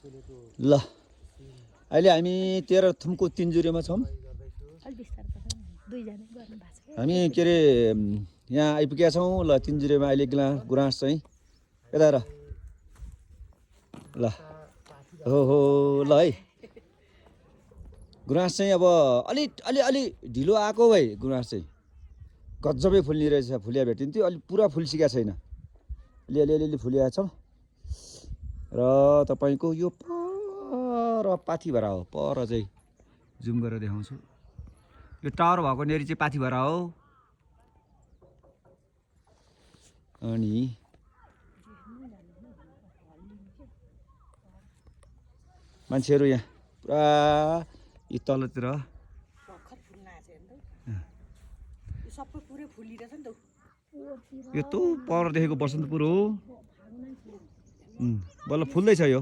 ल अहिले हामी तेह्रथुमको तिनजुरेमा छौँ। हामी के अरे यहाँ आइपुगेका छौँ। ल तिनजुरेमा अहिले गुराँस चाहिँ यता र ल हो ल है गुराँस चाहिँ अब अलि ढिलो आएको भाइ। गुराँस चाहिँ गजबै फुल्ने रहेछ। फुलिया भेटिन्थ्यो अलि पुरा फुल्सिका छैन। अलि फुलिया छ र तपाईँको यो पर पाथिभरा हो। पर चाहिँ जुम गरेर देखाउँछु। यो टावर भएको नेरी चाहिँ पाथिभरा हो। अनि मान्छेहरू यहाँ पुरा यी तलतिर यो त पर देखेको बसन्तपुर हो। बल्ल फुल्दैछ यो।